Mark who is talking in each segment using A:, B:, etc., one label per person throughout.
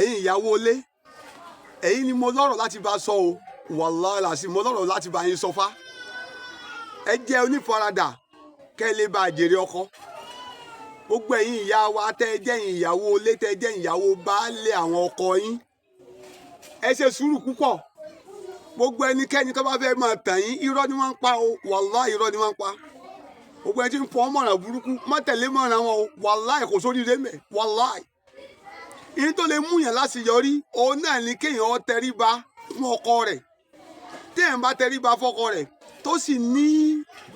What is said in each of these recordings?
A: Ẹ̀yin ìyàwó ilé, ẹ̀yin ni mo lọ́rọ̀ láti bá sọ o. Wàláhì làsì mo lọ́rọ̀ láti bá yín sọ fá. Ẹ jẹ́ onífaradà kẹ́ ẹ lè bá jèrè ọkọ. Gbogbo ẹ̀yin ìyá wa tẹ́ ẹ jẹ́ ìyàwó ilé, tẹ́ ẹ jẹ́ ìyàwó baálé àwọn ọkọ yín, ẹ ṣe sùúrù púpọ̀. Gbogbo ẹnikẹ́ni tó bá fẹ́ máa tàn yín, irọ́ ni wọ́n ń pa o. Wàláhì, irọ́ ni wọ́n ń pa. Gbogbo ẹni tí ń fọ́ mọ̀ràn burúkú, má tẹ̀lé mọ̀ràn wọn o. Wàláhì, kò sórí rẹ̀ mẹ́. Wàláhì, ìyẹn tó lè mú yàn láṣeyọrí, òun náà ni kéèyàn tẹríba fún ọkọ rẹ̀. Téèyàn bá tẹríba fọ́kọ rẹ̀, tó sì ní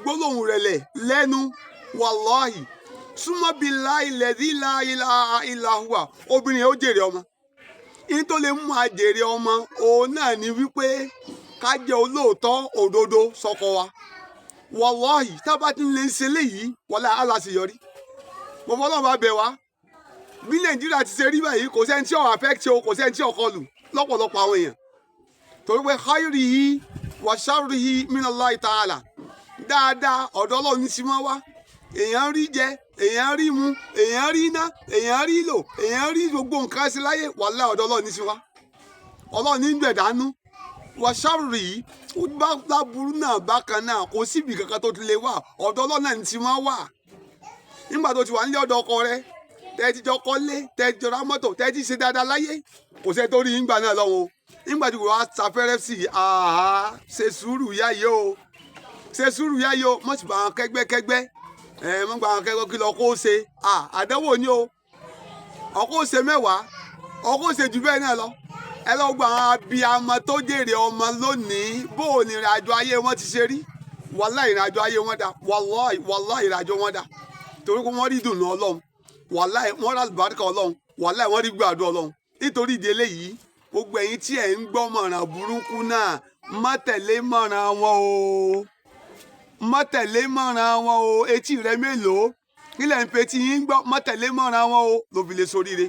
A: gbólóhùn rẹ̀lẹ̀ lẹ́nu, wàláhì, súnmọ́ bíi láìlẹ̀dí láìláìláhùwà, obìnrin yẹn ó jèrè ọmọ. Ìyẹn tó lè mú àjèrè ọmọ, òun náà ni wípé ká jẹ́ olóòótọ́ òdodo sọ́kọ wa. Wàláhì, tá a bá ti ń lè ṣe léyìí, wọlé aláṣeyọrí. Mo fọlọ́run bá bẹ̀ wá. Bí Nàìjíríà ti ṣe rí báyìí, kò sẹ́ni tí ò affect o, kò sẹ́ni tí ò kọlù lọ́pọ̀lọpọ̀ àwọn èèyàn, torí pé khayrihi wa sharrihi minallahi ta'ala, dáadáa ọ̀dọ̀ Ọlọ́run ní ti máa wá. Èèyàn rí jẹ, èèyàn rí mu, èèyàn rí iná, èèyàn rí lò, èèyàn rí gbogbo nǹkan sí láyé, wàláhì, ọ̀dọ̀ Ọlọ́run ní ti wá. Ọlọ́run ní gbẹ̀dánú. Wa sharrihi, bá láburú náà bákan náà, kò síbi kankan tó ti lè wà, ọ̀dọ̀ Ọlọ́run náà ní ti máa wà. Nígbà tó ti wà nílé ọ̀dọ̀ ọkọ rẹ, tẹ́ ti jọ kọ́lé, tẹ́ ti jọ ra mọ́tò, tẹ́ ti ṣe dáadáa láyé, kò sẹ́ni tó rí yín gbà náà lọ́wọ́. Nígbà tí wàá safẹ́rẹ́ sí i, àhá, ṣe sùúrù yá yìí o, ṣe sùúrù yá yìí o. Mọ̀ sí bá wọn kẹ́gbẹ́kẹ́gbẹ́ ẹ, mọ̀ bá wọn kẹ́gbẹ́. Kí lọ kó ṣe àdánwò ni o. Ọkọ ṣe 10, ọkọ ṣe jù bẹ́ẹ̀ náà lọ. Ẹ lọ gba àwọn abiyamọ tó jèrè ọmọ lónìí, bó o ní ìrìn àjò ayé wọn ti ṣe rí. Wàláhì, ìrìn àjò ayé wọn dá. Wàláhì, wàláhì, ìrìn àjò wọn dá, torí pé wọ́n rí ìdùnnú Ọlọ́run. Wàláhì, wọ́n rí àlùbáríkà Ọlọ́run. Wàláhì, wọ́n rí gbàdúrà Ọlọ́run. Nítorí ìdí eléyìí, gbogbo ẹ̀yin tí ẹ̀ ń gbọ́ mọ̀ràn burúkú náà, má tẹ̀lé mọ̀ràn wọn o, má tẹ̀lé mọ̀ràn wọn o. Etí rẹ mélòó nílẹ̀ ń fetí yín gbọ́? Má tẹ̀lé mọ̀ràn wọn o, ló fi lè soríire.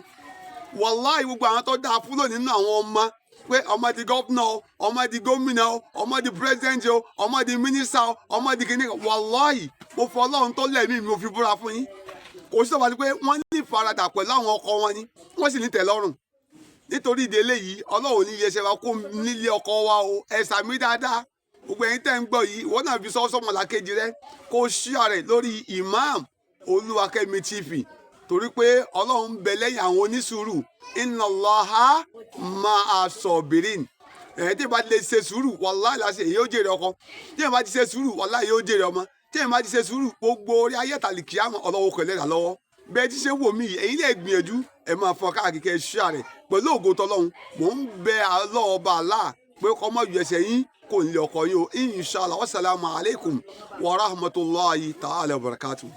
A: Wàláhì, gbogbo àwọn tó dáa fún lónìí nínú àwọn ọmọ, pé ọmọ di governor o, ọmọ di gómìnà o, ọmọ di president o, ọmọ di mínísítà o, ọmọ di kìnìún, wàláhì, mo fọ Ọlọ́run tó lẹ̀mí mi, mo fi búra fún yín, kò sí ọba ni pé wọ́n ní ìfaradà pẹ̀lú àwọn ọkọ wọn ni, wọ́n sì ní tẹ́lọ́rùn. Nítorí ìdí eléyìí, Ọlọ́run ní iye wa kó nílé ọkọ wa o. Ẹ sàmì dáadáa. Gbogbo ẹ̀yin tẹ́ ń gbọ́ yìí, ìwọ náà fi sọ́wọ́ sọ́mọlàkejì rẹ, kó share rẹ̀ lórí Imam Olúwakẹ́mi TV, torí pé Ọlọ́run ń bẹ lẹ́yìn àwọn onísùúrù. Inna Allaha ma'a sabirin. Ẹ̀ tí ìbá ti lè ṣe sùúrù, wàláhì láṣẹ, èyí ó jèrè ọkọ. Tí ìbá ti ṣe sùúrù, wàláhì, yóò jèrè ọmọ. Tí ìbá ti ṣe sùúrù, gbogbo orí ayé tàlìkìyàmọ̀, Ọlọ́wọ́ kò lẹ́dà lọ́wọ́. Bẹ́ẹ̀ tí ṣe wò mí yìí, ẹ̀yin lè gbìyànjú, ẹ máa fọn káàkiri, kẹ́ ẹ share rẹ̀ pẹ̀lú ògo tọlọ́run. Mò ń bẹ Allah ọba Allah pé kó má yọ ẹsẹ̀ yín kò ní ọkọ yín o, inshallah. Wasalaamu alaykum wa rahmatulahi ta'ala wa barakatuh.